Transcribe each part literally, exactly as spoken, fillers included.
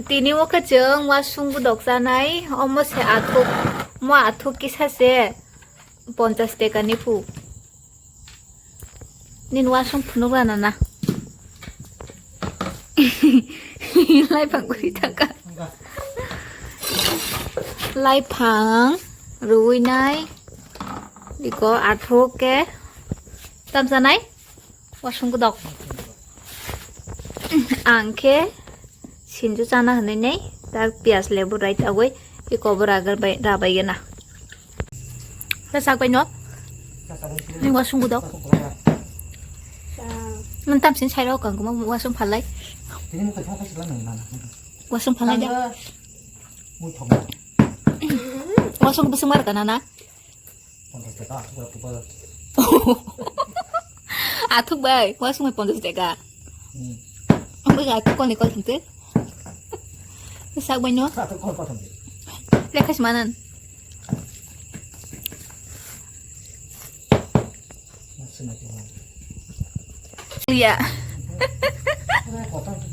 Tini o khe chwng wasung godok chanai, omo se athuk, mo athuk kisa se ponchas teka ni phu. Nini wasung phunuk rana na. Laiphang uri thangkha. Laiphang ruwi nai. Biko athuk khe tam chanai. Wasung godok. Ang khe sinju chana hinwi nei, tak piyaj lebu rai tagwi, biko bo ragar bai, rabai gana. Khe sak bai no? Ni wasung godok. Nang tam sin sai rok ang kuma wasung phalai. Wasung phalai da. Wasung bwswng mar kana na? Ponchas taka, athuk bai, athuk bai. Athuk bai, wasung bai ponchas taka. Hmm. Ang bai athuk koni kol thangte. Sak bai no? Athuk kol kol thangte. Lekha si manan. Masuk lagi. Iya. Kotor tuh.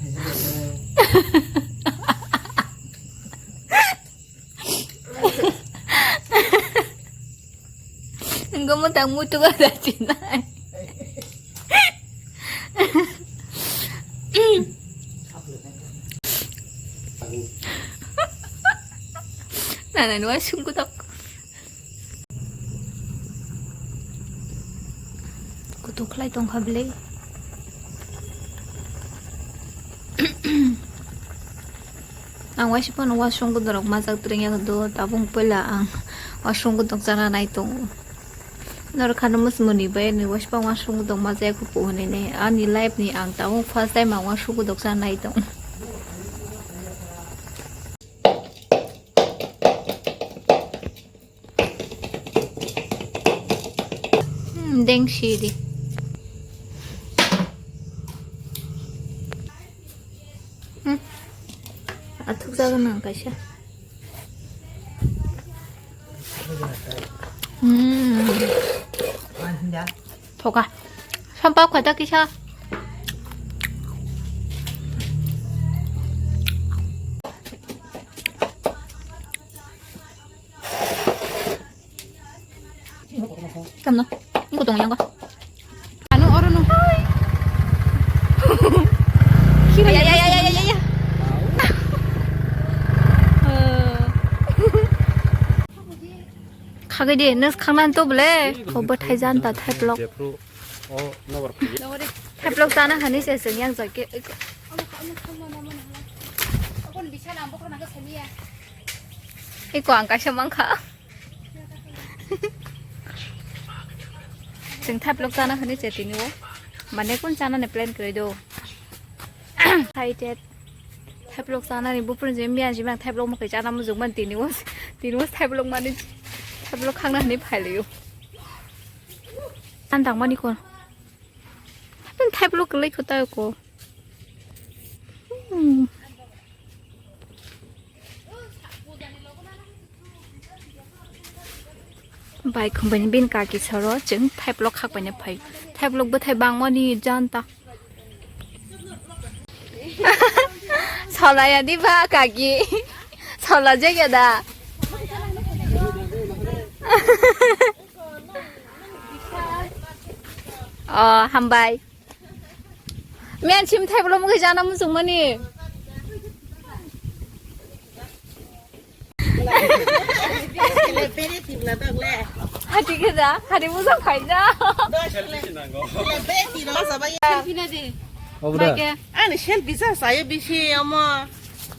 Enggak mau tamu tuh ada Cina. Nana nuai sungkutok. Kutuk khlai tongkha bwlai. Ang waisa phano wasung godorok majak twrwngya do, tabuk puila ang wasung godok chana nai tongo. Norok khana muchmuni bai ani waisa phano wasung godok majak kupu hinwi nai ani life ni ang tabuk first time ang wasung godok chana nai tongo. Hmm, deng siri. Hmm. Athuk jaga nang kaisa. Hmm. Thoka. Sampap khata kisa. Kamno? Ingko tong yang ko. Anu oro no. Ya, ya, ya, ya, ya, ya. Khagai de, nus khangnan to bole. Ko bathai jan ta thai plok. Thai plok chana hani se seng yang jai ke. Iko ang kaisa mankha. Chwng thaiplok chana hwnwi chetini o. Mane kun chana ni plan kwrwi do. Excited. Thaiplok chana ni bupre je miya jima thaiplok mwkhwi chana mujung man tini o. Tini o thaiplok mani thaiplok khangna hwnwi phailio. An tang mani kon. Thaiplok kwlai kho ta ko. Hmm. Bai khumbaini bini kaki soro chwng thaiplok khakbaina phai. Thaiplok bwthai bangmani janta. Solaya di ba kaki. Sola jegya da. Oh, hambai. Miyan sim thaiplok mukhe jana muchung mani. Hati khe da, hati mujang khai da. Selfie na di. Obra. Ani selfie sa saya bisi omo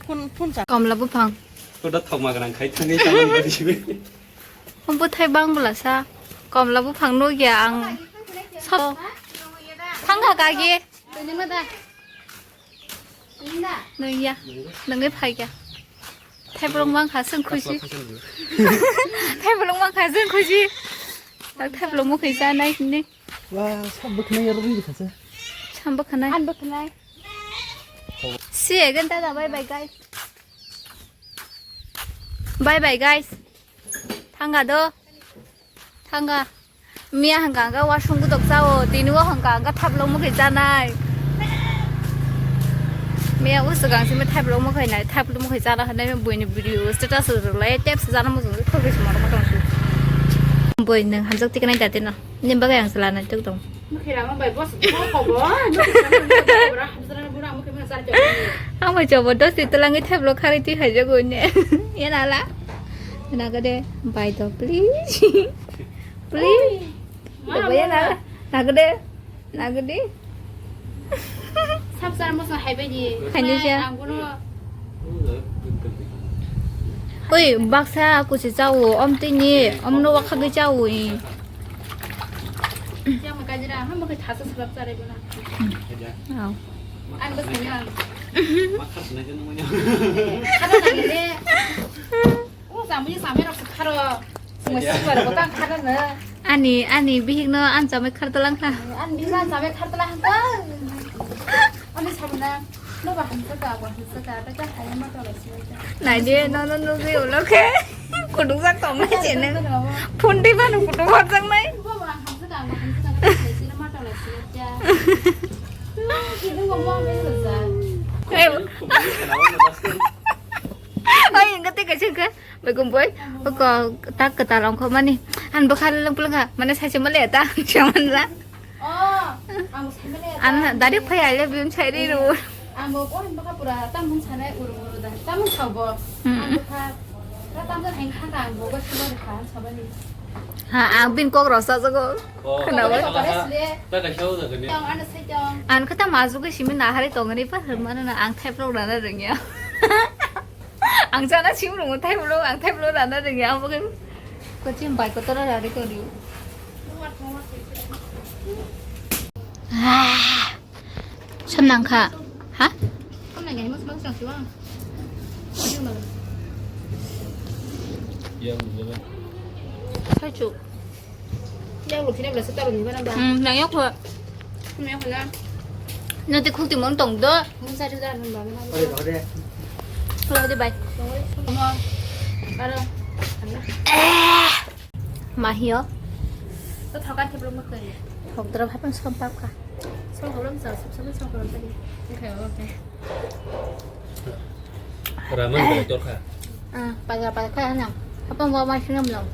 phone phone sa. Komla buphang. Koda thokma gwnang khai thangwi tamo bisi. Bwthai bang bwlasa, komla buphang nukya ang. Thangkha kaki. Nungya, nungwi phaikya. Thaiplok mangkha chwng khusi. Thaiplok mangkha chwng khusi. Thaiplok mukhwi chanai hinwi. Wah, sab bwkhwnai aro ri kha cha. Sam bwkhwnai. An bwkhwnai. See you again, tada, bye bye guys. Bye bye guys. Thanga do. Thanga. Miya hangka hangka wasung gudok chao. Tini o hangka hangka thaplo mukhe chanai. Miya o swkang simi thaiplok mukhai nai, thaiplok mukhai chana hwnwi buini video status rwlai, teps chana muchung khogwi sima rwma tong su. Boi nwng hamjak tiknai da tino. Ni bagwi ang chwla nai tuk tong. Mukhai rama bai boss, bo ko bo. Ang bai chobo dos ti twlangwi thaiplok kharwi twi haijago ne. Yana la. Nagade bai to please. Please. Oi, mama. Nagade. Nagadi. Sab sar mosong hai bai di. Khaini se. Ang bono. Oi, baksa kusi chao, om tini, om no wakha bai chao i. Siya mo kajira, ha mo ke thasa salap sare bona. Au. Ang bas kanya. Khana nang le. O samui samui rok kharo. Mo sibar ko tang khana na. Ani, ani bihik no an chamai khar talang kha. An bihik an chamai khar talang kha. Ani sabuna. No ba hamsa ka, ba hamsa ka, ta ta hai ma ta la si ta. Nai de, no, no, no, ge ulo khe. Kuduk jak tong nai je nang. Phone de ba no kuduk hor jak nai. Ba ba hamsa ka, ba hamsa ka, ta ta hai si ma ta la si ta. Ki ding mo mo be sa. Eh. Oi, enggak tega sih ke. Begum boy, oko tak ketal ongkho mani. An bokha lang pulang ha, mana sai se male ta, siaman la. Oh, ang sai male ta. An dari phai ale bim sai ri ru. Ang bo ko bokha pura tam mun sanai ur ur da. Tam mun sabo. Hmm. Ang bokha. Ra tam jan heng kha ang bo ko sima kha sabani. Ha, ang bin kok rasa jago. Oh, khana wai. Ta ka shau da gani. Yang ana sai jang. An kata mazu ke simi na hari tongani pa mana na ang thai pro na na rengya. Ang chana sim rung thai bolo, ang thai bolo rana rung ya, ang bukan. Kucing bai kotor rari kori. Ah, sam nang kha, ha? Sam nang ya, mas mas sang siwa. Sai chuk. Yang lu kini belai setar ni mana ba? Hmm, nang yok kho. Nang yok kho na. Nanti khukti mon tong do. Mun sa juta nun ba mana. Ore, ore. Ore, ore, bye. Ore, aro. Eh. Mahio. To thokan theplo mo kari. Hok dra bhapan som pap ka. Som hok lam sa, som som som hok lam tadi. Okay, okay. Raman director kha. Ah, paga paga kha na. Apa mau masih ngamlo?